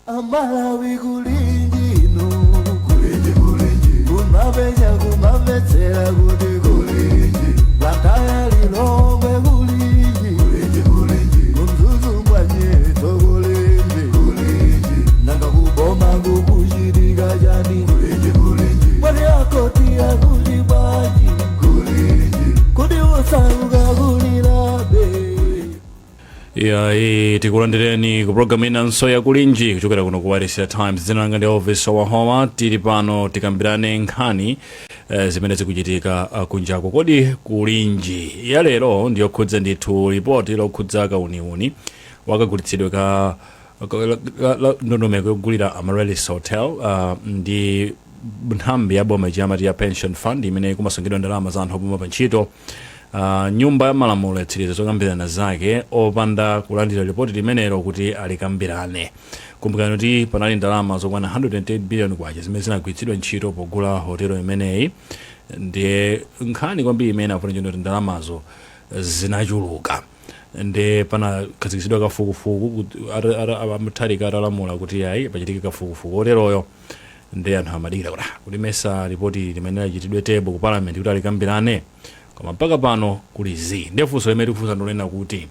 Amalawi kulinji inu, kulinji kulinji, kumapenya kumamvetsera kuti kulinji, Blantyre Lilongwe kulinji, kulinji kulinji, kuMzuzu Mbwanyeto kulinji, kulinji, nanga kuboma kukuchitika chani, kulinji kulinji, mwati akoti akuli bwanji, kulinji, kuti usauka kulilabe. Iyayi, tikulandireni ku programu inanso ya Kulinji kuchokera kuno ku Wailesi ya Times. Dzina langa ndi Elvis Wahoma. Tili pano tikambirane nkhani zimene zikuchitika kunjako. Kodi Kulinji ya lero ndiyokhudza ndithu ripoti lokhudza kauniuni wakagulitsidwe ka ndondomeko yogulira Amaryllis Hotel ndi nthambi ya boma ija amati ya pension fund imene kumasungidwa ndalama za anthu opuma pa ntchito. Nyumba ya malamulo yatsiriza zokambirana zake opanda kulandira ripoti limenelo kuti alikambirane. Kumbukirani kuti panali ndalama zokwana 108 billion kwacha zimene zinagwiritsidwa ntchito pogula hotelo imeneyi. Ndiye nkhani kwambiri imene afuna kuti ndalamazo zinachuluka, ndi panakhazikitsidwa kafukufuku Mutharika atalamula kuti ayi, pachitike kafukufuku oteroyo. Ndi anthu amadikira kuti kuti mesa ripoti limene lachitidwe table ku parliament kuti alikambirane, koma mpaka pano kuli zii. Ndiye funso limene tikufunsa ndilonena kuti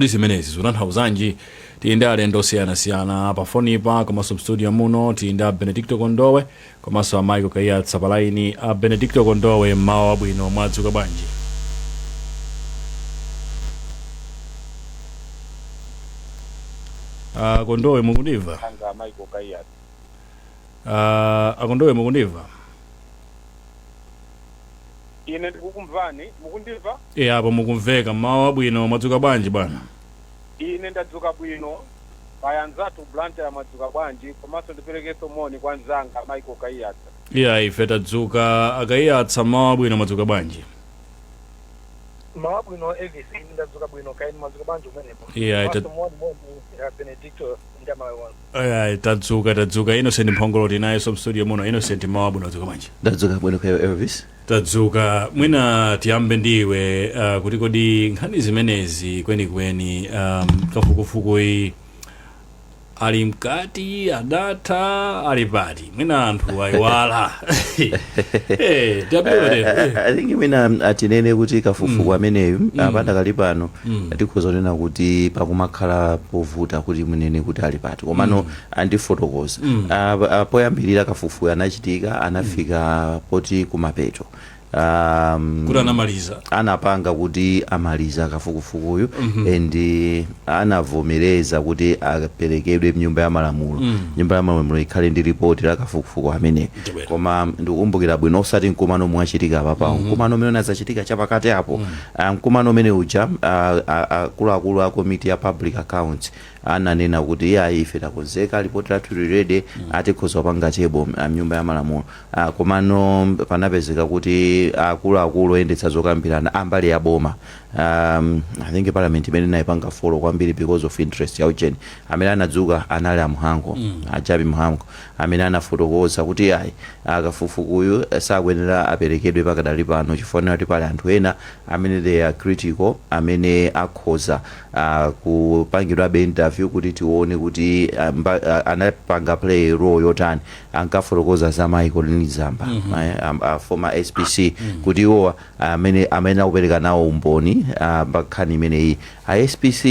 zimenezi zikutanthauzanji? Tili ndi alendo osiyanasiyana pa fonipa komanso mstudio muno. Tili ndi a Benedicto Kondowe komanso a Michael Kaiyatsa pa line. A Benedicto Kondowe, mmawa wabwino, mwadzuka bwanji? Kondowe, mukundimva? Anga Michael Kaiyatsa. Akondowe, mukundimva? Ine ndikukumvani, mukundimva? E, apo mukumveka. Mmawa wabwino, mwadzuka bwanji bwana? Ine ndadzuka bwino, kaya anzathu Blantyre mwadzuka bwanji? Komanso ndiperekenso moni kwa mzanga Michael Kaiyatsa. Iya, ife tadzuka. Akaiyatsa, mmawa wabwino, mwadzuka bwanji? Mmawa bwino Elvis, ine ndadzuka bwino, kaya inu mwadzuka bwanji kumenepo? Iya. Komanso moni moni ya Benedicto ndi Amalawi onse. Iya, tadzuka, tadzuka. Innocent Mphongolo tinayenso mstudio muno. Innocent, mmawa wabwino, wadzuka bwanji? Ndadzuka bwino, kayo Elvis? Tadzuka. Mwina tiyambe ndiwe, kuti kodi nkhani zimenezi kwenikweni, kafukufukuyi ali mkati, adatha, ali pati? Mwina anthu ayiwala. Tiyambe. I think mwina atinene kuti kafukufuku ameneyu padakali pano tikhoza kunena kuti pakumakhala povuta kuti munene kuti ali pati, komano andifotokoza. Poyambirira kafukufuku anachitika, anafika poti kumapeto kuti anamaliza. Anapanga kuti amaliza kafukufukuyu and anavomereza kuti aperekedwe mnyumba ya malamulo, nyumba ya malamulo ikhale ndi ripoti la kafukufuku ameneyo. Koma ndikukumbukira bwino, osati mkumano omwe wachitika apapawo, mkumano umene unazachitika chapakati apo, mkumano umene uja, akuluakulu a komiti ya public accounts ananena kuti iyayi, ife takonzeka, ripoti lathu lili ready, atikhoza kupanga table mnyumba ya malamulo. Komano panapezeka kuti akuluakulu oyendetsa zokambirana ambali ya boma, I think parliament imene inayipanga follow kwambiri because of interest ya ujeni, amene anadzuka anali a Mhango, a Jappie Mhango, amene anafotokoza kuti ayi, akafukufukuyu sakuyenera aperekedwe pakadali pano chifukwa kuti pali anthu ena amene they are critical, amene akhoza kupangidwabe interview kuti tione kuti anapanga play role yotani. Ankafotokoza za Michael Colleen Zamba, former SPC, kuti iwowa amene akupereka nawo umboni pa nkhani imeneyi. A SPC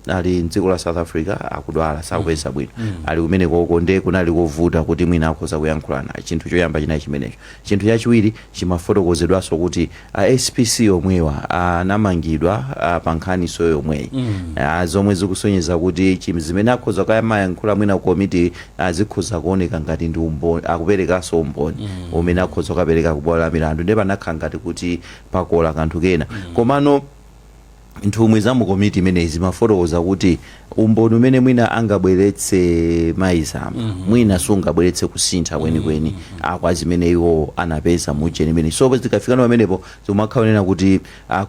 ali mdziko la South Africa, akudwala, sakupeza bwino, ali kumenekoko, nde kunali kovuta kuti mwina akhoza kuyankhulana. Chinthu choyamba chinali chimenecho. Chinthu chachiwiri chimafotokozedwanso kuti a SPC omwewa anamangidwa pa nkhaniso yomweyi, zomwe zikusonyeza kuti zimene akhoza kamayankhula mwina komiti zikhoza kuoneka ngati ndi umboni, akuperekanso umboni umene akhoza kukapereka ku bwalo la milandu, ndiye panakhala ngati kuti pakola kanthu kena. Komano nthumwi za mu komiti imeneyi zimafotokoza kuti umboni umene mwina angabweretse mayi Zamba mwina sungabweretse kusintha kwenikweni akwa zimene iwo anapeza mu ujeni imene. So zikafikano pamenepo zimakhala kunena kuti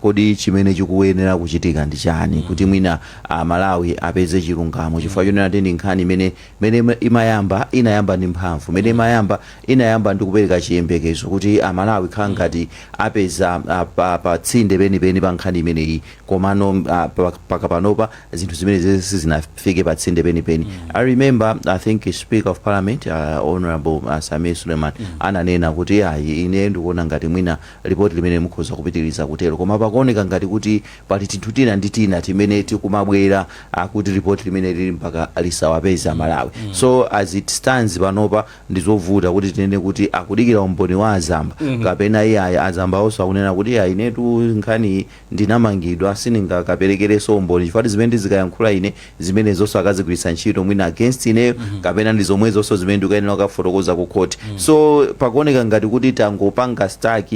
kodi chimene chikuyenera kuchitika ndi chani kuti mwina Malawi apeze chilungamo? Chifukwa chonena kuti ndi nkhani imene mene imayamba, inayamba ndi mphamvu, mene imayamba, inayamba ndi kupereka chiyembekezo kuti Amalawi khala ngati apeza pa tsinde penipeni pa nkhani imeneyi, koma Komano paka panopa zinthu zimene sizinafike patsinde penipeni. I remember, I think, Speaker of Parliament, Honorable Sameer Suleman, ananena kuti ayi, ine ndikuona ngati mwina ripoti limene mukhoza kupitiriza kutero, koma pakuoneka ngati kuti pali tinthu tina ndi tina timene tikumabwera akuti ripoti limene lili mpaka lisawapeza Malawi. So as it stands panopa, ndizovuta kuti tinene kuti akudikira umboni wa Azamba kapena iyayi. Azamba onso akunena kuti ayi, inetu nkhani ndinamangidwa, sindingakaperekereso umboni chifukwa zimene ndizikayankhula ine, zimene zonso akazigwiritsa ntchito mwina against ineyo, kapena ndi zomwe zonso zimene ndikuyenera kukafotokoza ku court. So pakuoneka ngati kuti tangopanga stuck,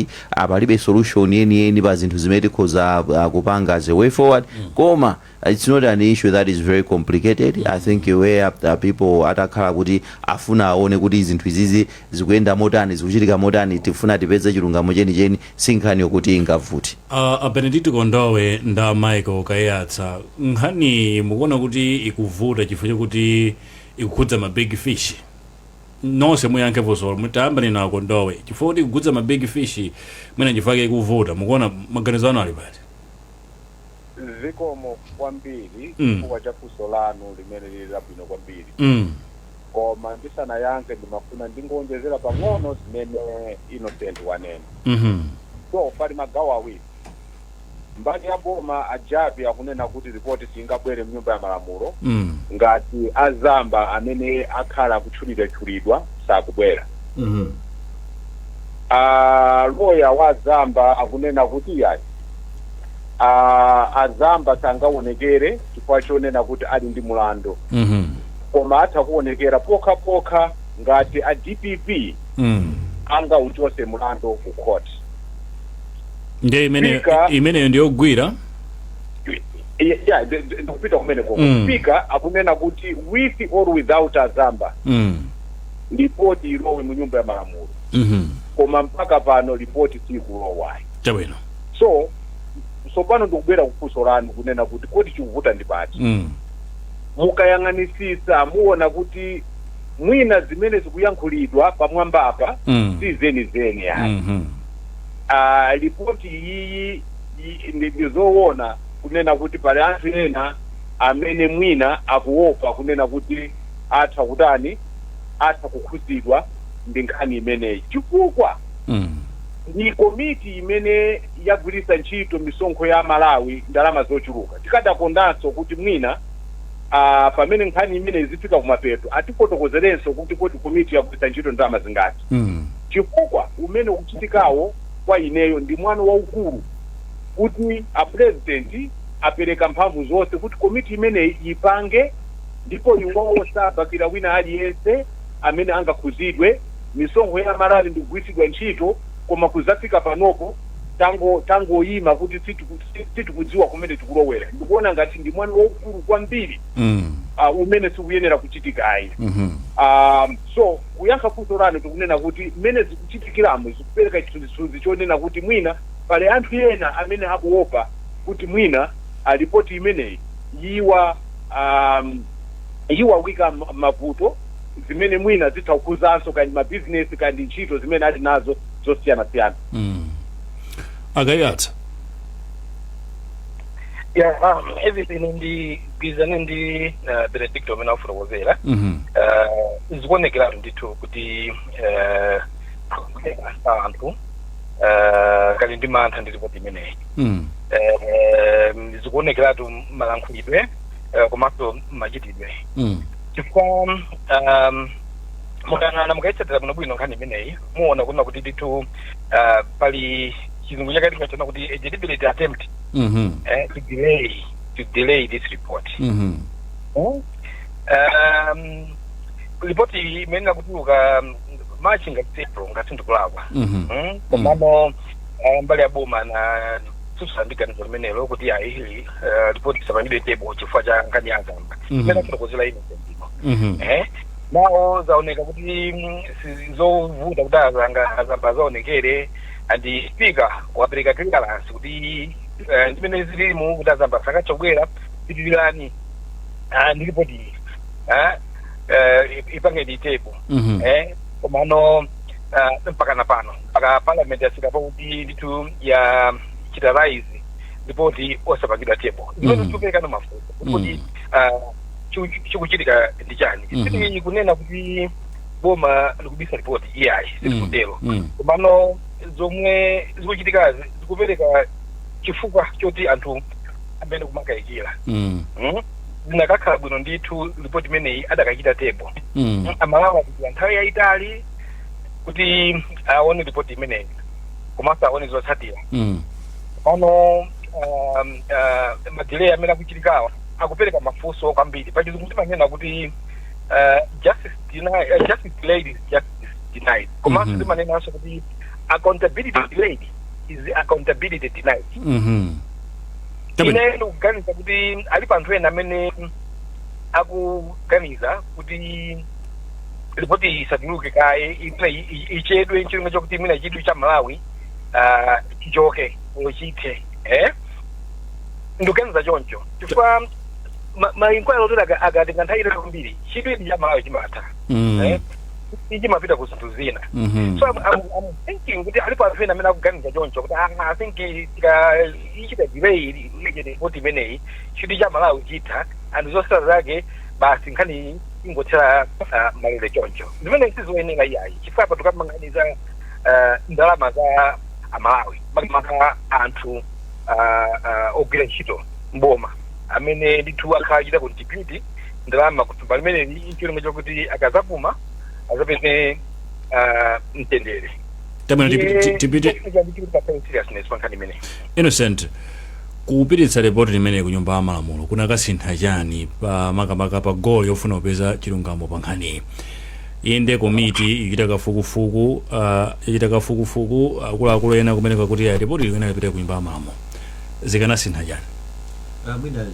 palibe solution yeniyeni pa zinthu zimene tikhoza kupanga as a way forward. Koma it's not an issue that is very complicated. I think where people atakhala kuti afuna aone kuti zinthu izizi zikuyenda motani, zikuchitika motani, tifuna tipeze chilungamo chenicheni, si nkhani yokuti ingavuti. A Benedicto Kondowe nda Michael Kaiyatsa, nkhani mukuona kuti ikuvuta chifukwa chokuti ikukhudza ma big fish? Nonse muyankhe funso. Tayamba nina Kondowe. Chifukwa kuti ikukhudza ma big fish, mwina chifukwa ikuvuta, mukuona maganizo anu ali pati? Zikomo kwambiri chifukwa cha funso lanu limene lili labwino kwambiri. Koma ndisanayankhe, ndimafuna ndingonjezera pang'ono zimene Innocent wanena. So pali magawo awiri. Mbali ya boma, ajabi akunena kuti ripoti singabwere mnyumba ya malamulo ngati Azamba amene akhala akutchulidwatchulidwa sakubwera. Loya wa Azamba akunena kuti yayi, Azamba sangaonekere chifukwa chonena kuti ali ndi mulandu, koma atha kuonekera pokha pokha ngati a DPP angauchose mulandu ku court. Ndiye imene Speaker- imeneyo ndiyogwira. Yeah, ndikupita kumene koko. Speaker akunena kuti with or without Azamba, ripoti ilowe mu nyumba ya malamulo. Koma mpaka pano ripoti sikulowayi. So pano ndikubwera kufunso lanu kunena kuti kodi chikuvuta ndi pati? Mukayang'anisisa muona kuti mwina zimene zikuyankhulidwa pamwambapa si zenizeni ayi. Ripoti iyi ndizoona kunena kuti pali anthu ena amene mwina akuopa kunena kuti atha kutani, atha kukhuzidwa ndi nkhani imeneyi, chifukwa ndi komiti imene yagwiritsa ntchito misonkho ya Malawi, ndalama zochuluka. Tikadakondanso kuti mwina pamene nkhani imene izifika kumapeto atifotokozerenso kuti kodi komiti yagwiritsa ntchito ndalama zingati, chifukwa umene ukuchitikawo kwa ineyo ndi mwano waukulu kuti a President apereka mphamvu zonse kuti komiti imeneyi ipange, ndipo iwowo sabakira wina aliyense amene angakhuzidwe. Misonkho ya Malawi ndikugwiritsidwa ntchito, koma kuzafika panopo tangoyima kuti sitikudziwa kumene tikulowera. Ndikuona ngati ndi mwano waukulu kwambiri umene sikuyenera kuchitika ayi. So kuyankha funso lanu, tikunena kuti mmene zikuchitikiramo zikupereka chithunzithunzi chonena kuti mwina pali anthu ena amene akuopa kuti mwina ripoti imeneyi yiwawika mavuto, zimene mwina zitha kukhuzanso kandi mabizinesi kandi ntchito zimene ali nazo zosiyanasiyana. Akayatsa. Yeah, everything ndigwirizane ndi Benedicto amene afotokozera. Zikuonekeratu ndithu kuti anthu kali ndi mantha ndi ripoti imeneyi. Zikuonekeratu malankhulidwe komanso machitidwe, chifukwa mukayang'ana, mukayitsatira bwinobwino nkhani imeneyi, muona kuna kuti ndithu pali chizungu chake timachona kuti a deliberate attempt to delay this report. Ripoti imene akutuluka March ngati April, ngati ndikulakwa. Komano mbali ya boma na susa ndi ganizo limenelo kuti ayi, ripoti isapangidwe table chifukwa cha nkhani ya Azamba imene afotokozera Innocent. Nawo zaoneka kuti zovuta kuti Azamba azaonekere, and Speaker wapereka clearance kuti ndimene zilimu kuti Azamba sakachobwera, pitirirani ndi ripoti iyi, ipange table. Komano mpaka na pano, mpaka Parliament yafika pakuti ndithu ya chita raise Ripoti osapangidwa table, zimene zikuperekano mafunso kuti chikuchitika ndi chani. Sitili kunena kuti boma likubisa ripoti, iyayi, sitikutero. Komano zomwe zikuchitikazi zikupereka chifukwa choti anthu amene kumakayikira. Zinakakhala bwino ndithu ripoti imeneyi adakachita table. Amalawi akudikira nthawi yayitali kuti aone ripoti imeneyi komanso aone zotsatira. Pano ma delay amene akuchitikawa akupereka mafunso kwambiri. Pachizungu timanena kuti justice delayed is justice denied, komanso timanenanso kuti accountability delayed is accountability denied. Ine ndikuganiza kuti alipo anthu ena amene akuganiza kuti ripoti isatuluke kaye, imene ichedwe, ncholinga chokuti mwina chidwi cha Malawi chichoke or chithe. Ndikuganiza choncho chifukwa ma inquiry otero akatenga nthawi itali kwambiri, chidwi cha Malawi chimatha, chimapita ku zinthu zina. So I'm thinking kuti alipo anthu ena amene akuganiza choncho kuti I think tika ichita delay iche ripoti imeneyi, chidwi cha Malawi chitha and zotsatira zake basi nkhani ingothera malere choncho, zimene sizoyenera iyayi, chifukwa apa tikamanganiza ndalama za Amalawi, makamaka anthu ogwira ntchito mboma amene ndithu akhala achita contribute ndalama kuthumba limeneli ncholinga chokuti akazapuma azapeze mtendere. Tabwino, tipite Seriousness pa nkhani imeneyi. Innocent, kupititsa ripoti limene ku Nyumba ya Malamulo kunakasintha chani pa makamaka pa goal yofuna kupeza chilungamo pa nkhaniyi? Inde, komiti ichita kafukufuku, ichita kafukufuku, akuluakulu ena kumeneka kuti ya ripoti limene lipite ku Nyumba ya Malamulo, zikanasintha chani? Mwina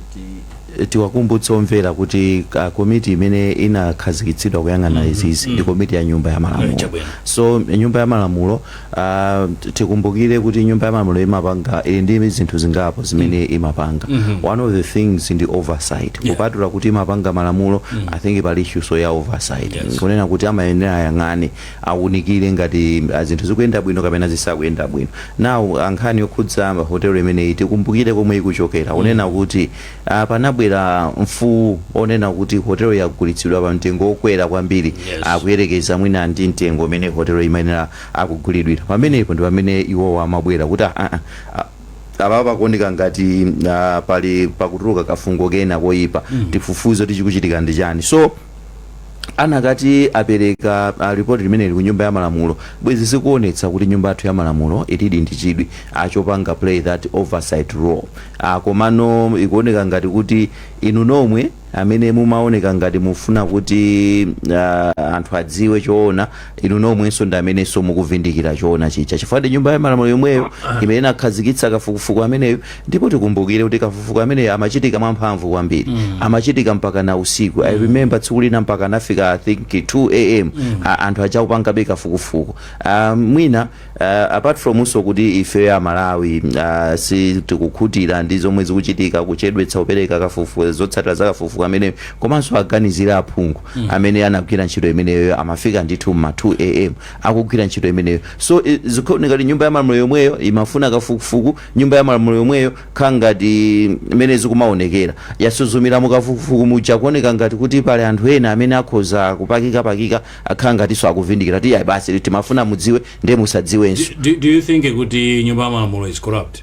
tiwakumbutse omvera kuti komiti imene inakhazikitsidwa kuyang'ana izizi ndi komiti ya Nyumba ya Malamulo. So Nyumba ya Malamulo, tikumbukire kuti Nyumba ya Malamulo imapanga, ili ndi zinthu zingapo zimene imapanga. One of the things ndi oversight. Kupatula kuti imapanga malamulo, I think pali issue ya oversight, kunena kuti amayenera ayang'ane, awunikire ngati zinthu zikuyenda bwino kapena zisakuyenda bwino. Now, ankhani yokhudza hotelo imeneyi, tikumbukire komwe ikuchokera, kunena kuti panabwera mfuwu onena kuti hotelo yagulitsidwa pa mtengo wokwera kwambiri, akuyerekeza mwina ndi mtengo umene hotelo imayenera akugulidwira. Pamenepo ndi pamene iwowo amabwera kuti apa pakuoneka ngati pali pakutuluka kafungo kena koyipa, tifufuze kuti chikuchitika ndi chani. So anakati apereka ripoti limeneli ku Nyumba ya Malamulo, bwezi zikuonetsa kuti nyumba yathu ya malamulo ilidi ndi chidwi achopanga play that oversight role. Komano ikuoneka ngati kuti inu nomwe amene mumaoneka ngati mufuna kuti anthu adziwe choona, inu nomwenso ndi amenenso mukuvindikira choona chija, chifukwa ndi Nyumba ya Malamulo yomweyo imene inakhazikitsa kafukufuku ameneyo. Ndipo tikumbukire kuti kafukufuku ameneyo amachitika mwamphamvu kwambiri, amachitika mpaka na usiku. I remember tsiku lina mpaka anafika, I think, 2 a.m., anthu achakupangabe kafukufuku. Mwina apart from also kuti ife a Malawi si tikukhutira ndi zomwe zikuchitika, kuchedwetsa kupereka kafukufuku, zotsatira za kafukufuku ameneyo, komanso aganizira aphungu amene anagwira ntchito imeneyo, amafika ndithu ma 2 a.m. akugwira ntchito imeneyo. So zikuoneka kuti Nyumba ya Malamulo yomweyo imafuna kafukufuku, Nyumba ya Malamulo yomweyo kha ngati imene zikumaonekera yasuzumira mukafukufuku muja, kuoneka ngati kuti pali anthu ena amene akhoza kupakikapakika, akhala ngatinso akuvindikira ti ayi, basi, timafuna mudziwe, ndiye musadziwenso. Do you think kuti Nyumba ya Malamulo is corrupt?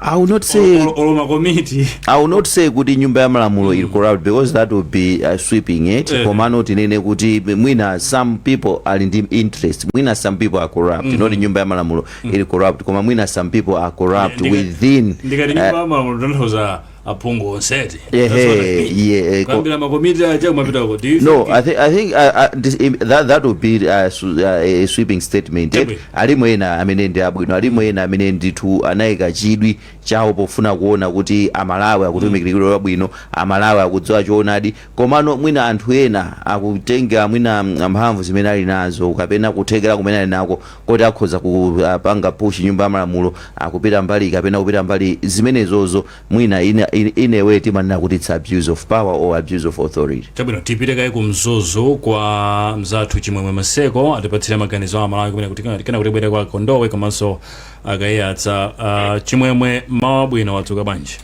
I will not say. Olo makomiti. I will not say kuti Nyumba ya Malamulo ili corrupt because that would be sweeping it. Komano tinene kuti mwina some people ali ndi interest, mwina some people are corrupt. Not Nyumba ya Malamulo ili corrupt, koma mwina some people are corrupt within. Ndikati Nyumba ya Malamulo, tanthauza aphungu onseti. Ehe, yeah. Kuyambira makomiti aja kumapitako. Do you No, think I think that would be a sweeping statement. Eh? Alimo ena amene ndi abwino, alimo ena amene ndithu anayika chidwi chawo pofuna kuona kuti Amalawi akutumikiridwa bwino, Amalawi akudziwa choonadi. Komano mwina anthu ena akutenga mwina mphamvu zimene ali nazo kapena kuthekera kumene ali nako koti akhoza kupanga push Nyumba ya Malamulo akupita mbali kapena kupita mbali zimenezozo, mwina ina In a way timanena kuti it's abuse of power or abuse of authority. Chabwino, tipite kaye ku Mzuzu kwa mzathu Chimwemwe Maseko, atipatsire maganizo a Malawi kumene kuti kena kuti bwere kwa Kondowe komanso akayiyatsa. Chimwemwe, mawa bwino, wadzuka bwanji?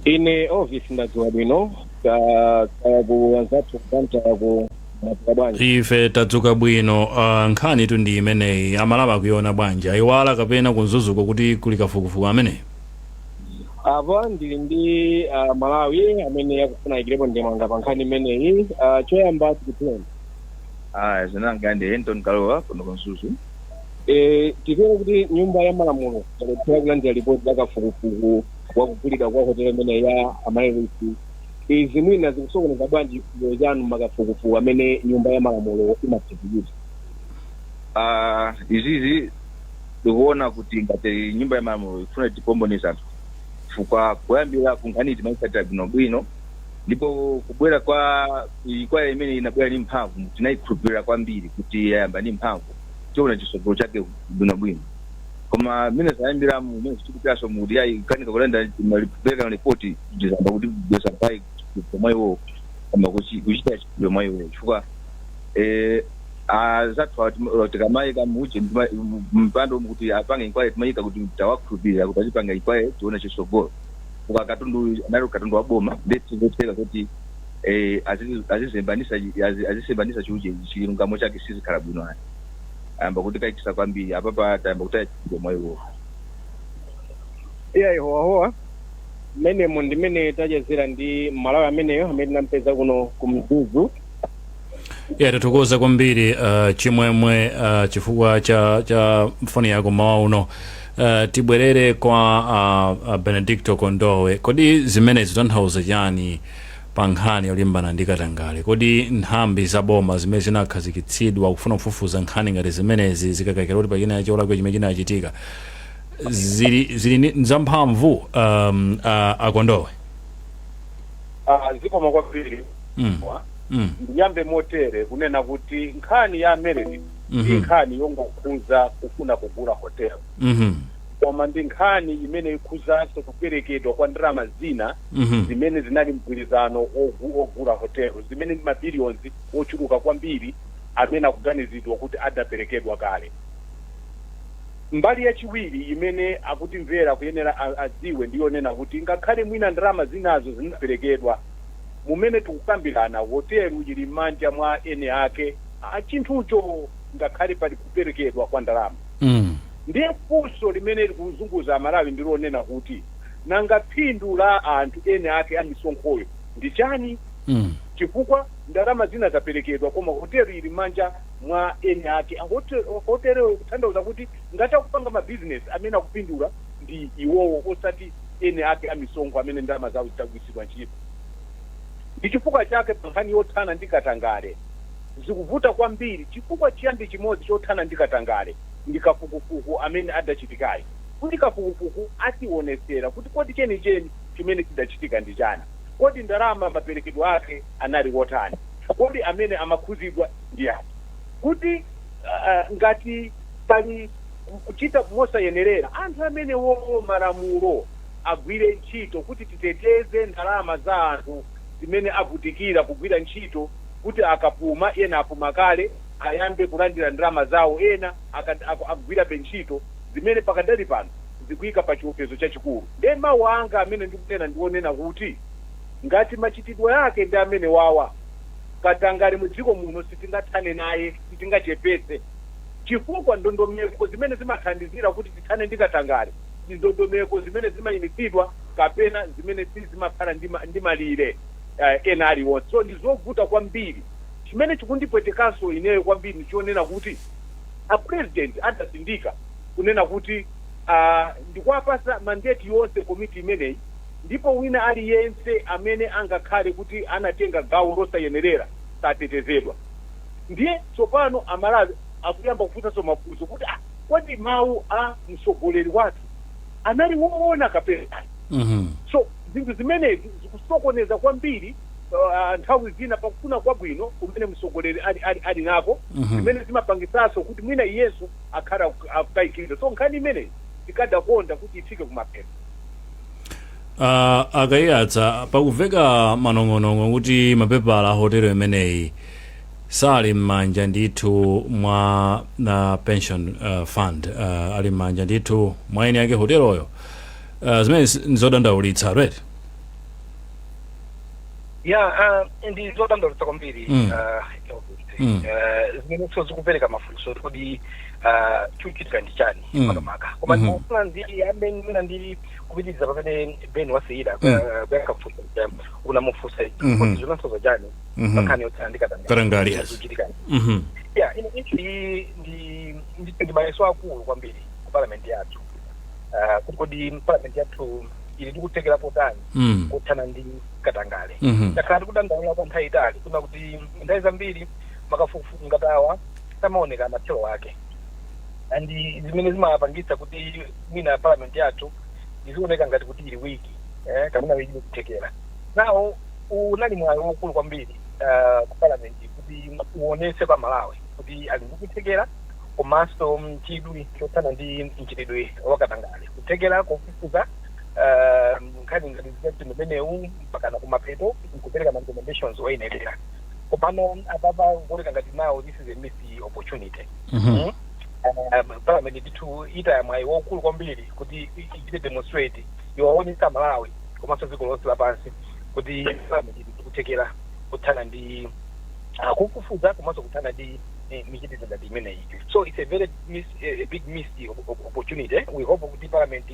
Ine office ndadzuka bwino, ka ku anzathu kantako, mwadzuka bwanji? Ife tadzuka bwino. Nkhani tu ndi imeneyi, Amalawi akuiona bwanji? Ayiwala kapena ku Mzuzuko kuti kuli kafukufuku ameneyi? Apa ndili ndi Malawi amene akufuna ayikirepo ndemanga pa nkhani imeneyi. Choyamba tikudziweni? Ah, dzina langa ndi Henton Kalowa, kuno ku Mzuzu. Tikuona kuti Nyumba ya Malamulo yalephera kulandira ripoti la kafukufuku wakugulidwa kwa hotelo imene ya Amaryllis. Izi mwina zikusokoneza bwanji chikhulupiriro chanu makafukufuku amene Nyumba ya Malamulo imakhazikitsa? Ah, izizi ndikuona kuti ngati Nyumba ya Malamulo ifuna tipomboneza anthu, chifukwa kuyambira ku nkhani timayitsatira bwinobwino, ndipo kubwera kwa inquiry imene inabwera ndi mphamvu, tinayikhulupirira kwambiri kuti yayamba ndi mphamvu, tiona chisogolo chake bwinobwino. Koma mmene zayambiramu, mmene zikupiranso mukuti yayi, kanika kulanda kupereka ripoti, ndizamba kuti kugwesa mbayi mwa iwo, koma kuchita chikhulupiriro mwa iwo, chifukwa azathu tikamayika muche mpando kuti apange inquiry, timayika kuti tawakhulupirira kuti achipanga inquiry, tione chisogolo. Kuka katundu uyu anali katundu wa boma, ndetikotheka kuti azizembanisa azisembanisa chiuche chilungamo chake, sizikhala bwino ayi. Ayamba kuti kayikisa kwambiri apapa, tayamba kutaya chikhulupiriro mwa iwo. Iya, ihowahowa mmenemo ndimene tachezera ndi Malawi ameneyo amene tinampeza kuno ku Mzuzu. Ya, tathokoza kwambiri Chimwemwe chifukwa cha foni yako mawa uno. Tibwerere kwa Benedicto Kondowe. Kodi zimene zitanthauza chani pa nkhani yolimbana ndi katangale? Kodi nthambi za boma zimene zinakhazikitsidwa kufuna kufufuza nkhani ngati zimenezi, zikakayikira kuti pachina cholakwa chimene chinachitika, zili zamphamvu, Akondowe? Ah, zikoma kwambiri. Ndiyambe motere kunena kuti nkhani ya Amaryllis ndi nkhani yongokhuza kufuna kugula hotel, koma ndi nkhani imene ikhuzanso kuperekedwa kwa ndalama zina zimene zinali mgwirizano ogula hotel, zimene ndi mabillions ochuluka kwambiri amene akuganizidwa kuti adaperekedwa kale. Mbali yachiwiri imene akutimvera kuyenera adziwe ndiyonena kuti ngakhale mwina ndalama zinazo zinaperekedwa, mumene tikukambirana hotelu ili m'manja mwa ene ake a chinthucho, ngakhale pali kuperekedwa kwa ndalama. Ndiye funso limene likuzunguza Amalawi ndilonena kuti nanga phindu la anthu ene ake a misonkhoyo ndi chani? Chifukwa ndalama zina zaperekedwa koma hotelo ili m'manja mwa ene ake hoteloyo, kutanthauza kuti ngati akupanga mabizinesi, amene akupindula ndi iwowo, osati ene ake a misonkho amene ndalama zawo zitagwiritsidwa ntchito. Ndi chifukwa chake pa nkhani yothana ndi katangale zikuvuta kwambiri, chifukwa chiyambi chimodzi chothana ndi katangale ndi kafukufuku amene adachitikayi, kuti kafukufuku ationesera kuti kodi chenicheni chimene chidachitika ndi chani, kodi ndalama maperekedwe ake anali wotani, kodi amene amakhuzidwa ndi ati, kuti ngati pali kuchita mosayenerera, anthu amene wowo malamulo agwire ntchito kuti titeteze ndalama za anthu zimene avutikira kugwira ntchito, kuti akapuma, ena apuma kale, ayambe kulandira ndalama zawo, ena akugwirabe ntchito zimene pakadali pano zikuyika pa chiopsezo chachikulu. Ndiye mawu anga amene ndikunena ndionena kuti ngati machitidwe ake ndi amene wawa, katangale mu dziko muno sitingathane naye, sitingachepetse, chifukwa ndondomeko zimene zimathandizira kuti tithane ndi katangale ndi ndondomeko zimene zimayimitsidwa kapena zimene sizimakhala ndi malire ena aliwonse. So ndi zovuta kwambiri. Chimene chikundipwetekanso ineyo kwambiri ndichonena kuti a President adasindika kunena kuti ndikuwapasa mandate yonse komiti imeneyi, ndipo wina aliyense amene angakhale kuti anatenga gawo losayenerera satetezedwa. Ndiye tsopano Amalawi akuyamba kufunsanso mafunso kuti ah, kodi mawu a mtsogoleri wathu anali woona kapena ayi? So zinthu zimenezi zikusokoneza kwambiri nthawi zina pakufuna kwabwino kumene mtsogoleri ali nako, zimene zimapangisanso kuti mwina iyenso akhala akukayikira. So nkhani imeneyi tikadakonda kuti ifike kumapeto. A Kaiyatsa, pakuveka manong'onong'o kuti mapepala a hotelo imeneyi sali m'manja ndithu mwa na pension fund, ali m'manja ndithu mwa eni ake hoteloyo. Zimene ndizodandaulitsa, right? Ya, ndi zodandaulitsa kwambiri. Zimene zikupereka mafunso kodi chikuchitika ndi chani makamaka. Koma ndimafuna ndiyambe mwina ndi kupitiriza pamene Ben wasiyira kuyankha funso unamufunsa, kuti zinasoza chani pankhani yotsana ndi katangale, yes. Zikuchitika. Ya, ine issue iyi ndi mayeso akulu kwambiri ku parliament yathu, kuti kodi parliament yathu ili ndikuthekera potani kuthana ndi katangale. Takhala tikudandaula kwa nthawi itali kuna kuti nthawi zambiri makafukufuku ngatawa samaoneka mathero ake, and zimene zimapangitsa kuti mwina parliament yathu izioneka ngati kuti ili weak, kapena ili kuthekera nawo. Unali mwayi waukulu kwambiri ku parliament kuti uonese kwa Malawi kuti ali ndikuthekera komanso chidwi chothana ndi mchitidwe wakatangale, kuthekera kofufuza nkhani ngati zimene umenewu mpakana kumapeto nkupereka ma recommendations oyenerera. Komano apapa kuoneka ngati now this is a missed opportunity. Parliament ndithu itaya mwayi waukulu kwambiri kuti ichite demonstrate, iwaonesa Malawi komanso dziko lonse lapansi kuti parliament ili kuthekera kuthana ndi kufufuza komanso kuthana ndi michitidwe ngati imeneyi. So it's a very miss, a big missed opportunity. We hope kuti parliament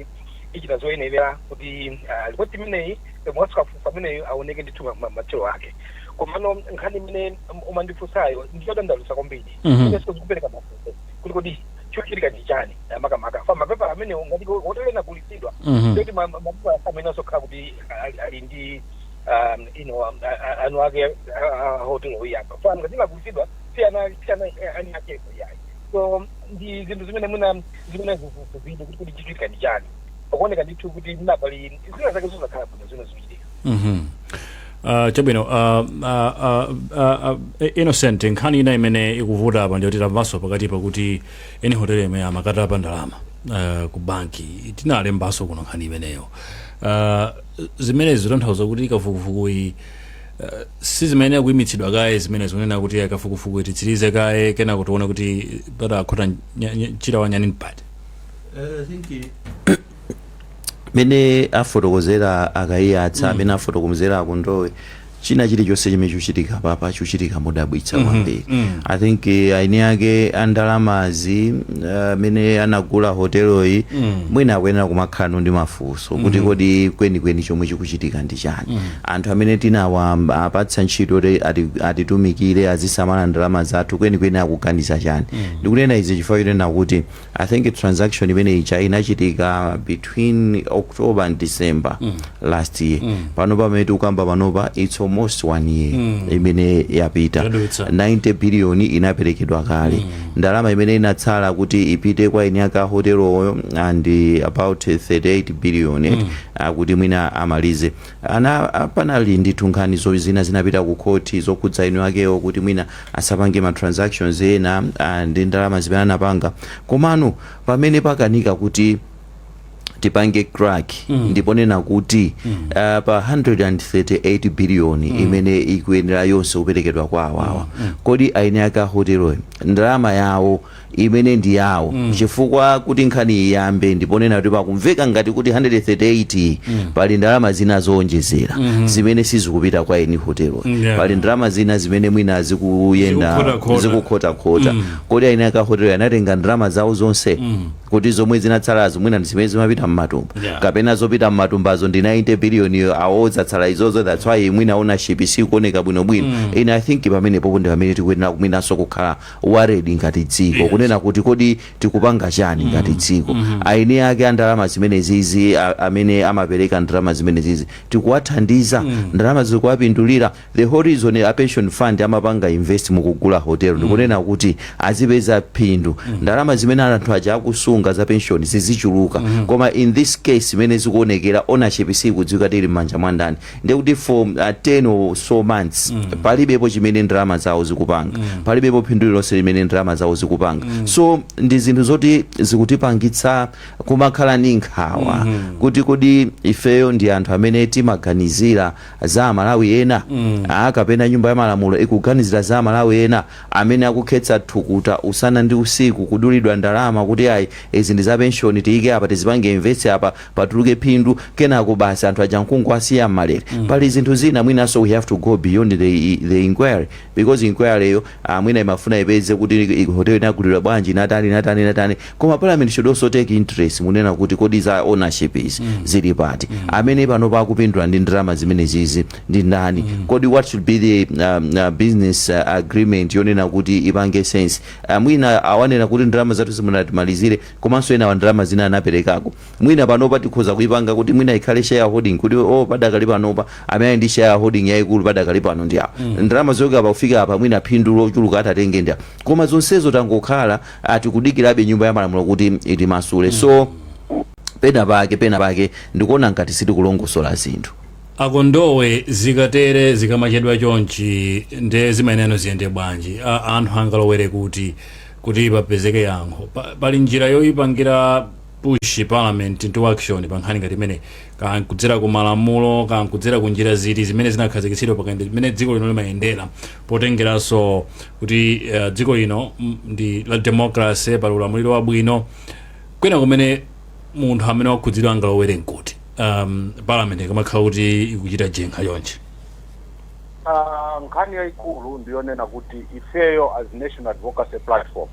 ichita zoyenerera kuti ripoti imeneyi komanso kafukufuku ameneyi aoneke ndithu mathero ake. Komano nkhani imene umandifunsayo ndiyodandaulitsa kwambiri. Inenso zikupereka mafunso kuti kodi chochitika ndi chani makamaka fa mapepala amenewo ngati hotelo inagulitsidwa, ndikuti mapepala amene asokhala kuti ali ndi anu ake hotelo iyapa fa ngati inagulitsidwa siyana ani akepo yayi. So ndi zinthu zimene mwina zimene zili kuti chichitika ndi chani. Pakuoneka ndithu kuti mwina pali zina zake zosakhala bwino zimene zikuchitika. Chabwino, Innocent, nkhani ina imene ikuvuta apa ndiyoti tamvanso pakati pakuti eni hotelo imene amakatapa ndalama ku banki. Tinalembanso kuno nkhani imeneyo. Zimene zitanthauza kuti kafukufukuyi si zimene akuyimitsidwa kaye, zimene zikunena kuti kafukufuku titsirize kaye, kenako tione kuti patakhota chira wanyani mpati. I think mene afotokozera a Kaiyatsa, amene afotokozera akundowe, china chilichonse chimene chikuchitika papa chikuchitika modabwitsa kwambiri. I think aini ake andalamazi amene anagula hoteloyi mwina akuyenera kumakhala ndi mafunso kuti kodi kwenikweni chomwe chikuchitika ndi chani? Anthu amene tinawapatsa ntchito kuti atitumikire, azisamala ndalama zathu, kwenikweni akuganiza chani? Ndikunena izi chifukwa chonena kuti I think transaction imene ija inachitika between October and December last year. Pano pamene tikukamba panopa, it's almost one year imene yapita. Yadutsa. 90 billion inaperekedwa kale. Ndalama imene inatsala kuti ipite kwa eni ake a hoteloyo and about 38 billion kuti mwina amalize ana. Panali ndithu nkhani zina zinapita ku khoti zokhudza eni akewo kuti mwina asapange ma transactions ena ndi ndalama zimene anapanga. Komano pamene pakanika kuti tipange crack, ndiponena kuti pa 138 billion imene ikuyenera yonse kuperekedwa kwa awawa, kodi aini ake a hoteloyo ndalama yawo imene ndi yawo? Chifukwa kuti nkhani iyambe, ndiponena kuti pakumveka ngati kuti 138 pali ndalama zina zowonjezera zimene sizikupita kwa eni hotelo. Pali ndalama zina zimene mwina zikuyenda zikukhotakhota. Zikukhotakhota. Kodi aini ake a hotelo anatenga ndalama zawo zonse, kuti zomwe zinatsalazo mwina ndi zimene zimapita mmatumba, kapena zopita mmatumbazo ndi 90 billion yo, awo zatsala izozo? That's why mwina ownership sikuoneka bwinobwino. Ine I think pamene popo ndi pamene tikuyenera mwinanso kukhala worried ngati dziko, kunena kuti kodi tikupanga chani ngati dziko? Aini ake a ndalama zimene zizi, amene amapereka ndalama zimene zizi, tikuwathandiza? Ndalama zikuwapindulira? The whole reason a pension fund amapanga invest mukugula hotel ndikunena kuti azipeza phindu, ndalama zimene anthu aja akusunga za pension zizichuluka. Koma In this case, imene zikuonekera, ownership sikudziwika tili m'manja mwa ndani. Ndekuti for 10 or so months palibepo chimene ndalama zawo zikupanga, palibepo phindu lilonse limene ndalama zawo zikupanga. So ndi zinthu zoti zikutipangitsa kumakhala ndi nkhawa kuti kodi ifeyo ndi anthu amene timaganizira za Amalawi ena, kapena Nyumba ya Malamulo ikuganizira za Amalawi ena amene akukhetsa thukuta usana ndi usiku, kudulidwa ndalama kuti ayi, izi ndi za pension, tiyike apa, tizipange invest apa, patuluke phindu, kenako basi anthu aja mkungu asiya mmalere? Pali zinthu zina mwinanso we have to go beyond the inquiry, because inquiry yo mwina imafuna ipeze kuti hotel inagulidwa bwanji, natani natani natani, koma Parliament should also take interest munena kuti kodi za ownership izi zili pati? Amene pano pakupindula ndi ndalama zimene zizi ndi ndani? Kodi what should be the business agreement yonena kuti ipange sense? Mwina awanena kuti ndalama zathu simunatimalizire, komanso ena wa ndalama zina anaperekako. Mwina panopa tikhoza kuipanga kuti mwina ikhale shareholding, kuti oh, padakali panopa amene ali ndi shareholding yayikulu padakali pano ndi awo, ndalama zoyoka pakufika apa mwina phindu lochuluka atatenge ndi awo. Koma zonsezo tangokhala atikudikirabe Nyumba ya Malamulo kuti itimasule. So pena pake ndikuona ngati sitikulongosola zinthu. Akondowe, zikatere, zikamachedwa chonchi, nde zimayenera ziyende bwanji? Anthu angalowere kuti papezeke yankho? Pali njira yoyipangira push Parliament into action pa nkhani ngati imene, kankudzera ku malamulo, kankudzera ku njira ziti zimene zinakhazikitsidwa pakayende zimene dziko lino limayendera, potengeranso kuti dziko lino ndi la democracy, pali ulamuliro wabwino? Kwina kumene munthu amene wakhudzidwa angalowere nkuti, Parliament ikamakhala kuti ikuchita jenkha chonchi? Nkhani yayikulu ndiyonena kuti ifeyo as National Advocacy Platform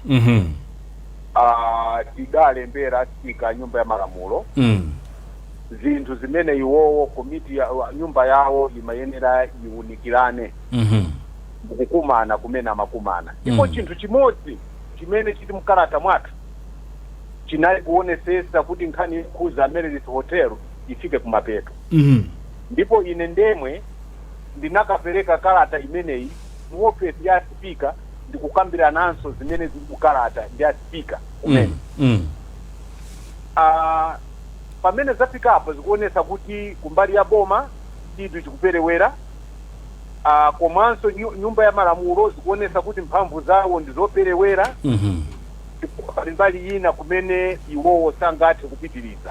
tidalembera Speaker Nyumba ya Malamulo zinthu zimene iwowo komiti ya nyumba yawo imayenera iwunikirane mukukumana kumene amakumana. Ndipo chinthu chimodzi chimene chili mkalata mwathu chinali kuonesesa kuti nkhani yokhuza Amaryllis Hotel ifike kumapeto. Ndipo ine ndemwe ndinakapereka kalata imeneyi mu ofesi ya Speaker, ndikukambirananso zimene zili mukalata ndi a Speaker kumene. Pamene zafikapo zikuonesa kuti kumbali ya boma chinthu chikuperewera, komanso Nyumba ya Malamulo zikuonesa kuti mphamvu zawo ndi zoperewera. Ndipo pali mbali ina kumene iwowo sangathe kupitiriza.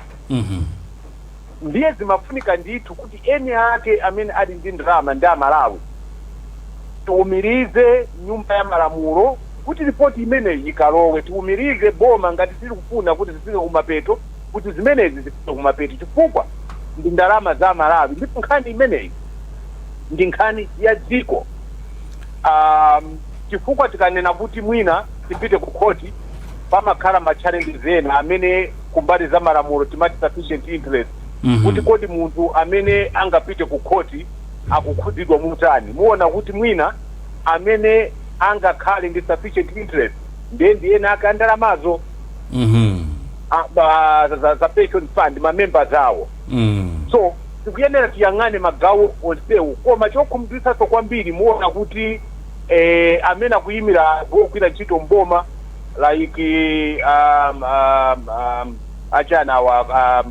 Ndiye zimafunika ndithu kuti eni ake amene ali ndi ndalama ndi Amalawi tiwumirize Nyumba ya Malamulo kuti ripoti imeneyi ikalowe, tiwumirize boma ngati tili kufuna kuti zifike kumapeto, kuti zimenezi zifike kumapeto, chifukwa ndi ndalama za Malawi ndipo nkhani imeneyi ndi nkhani ya dziko. Chifukwa tikanena kuti mwina tipite ku khoti, pamakhala ma challenges ena amene kumbali za malamulo timati sufficient interest, kuti kodi munthu amene angapite ku khoti akukhudzidwa mutani? Muona kuti mwina amene angakhale ndi sufficient interest ndiye ndiyena ake andalamazo, za pension fund, ma members awo. So tikuyenera tiyang'ane magawo onsewo. Koma chokhumudwitsanso kwambiri, muona kuti amene akuyimira ogwira ntchito mboma, like achana awa,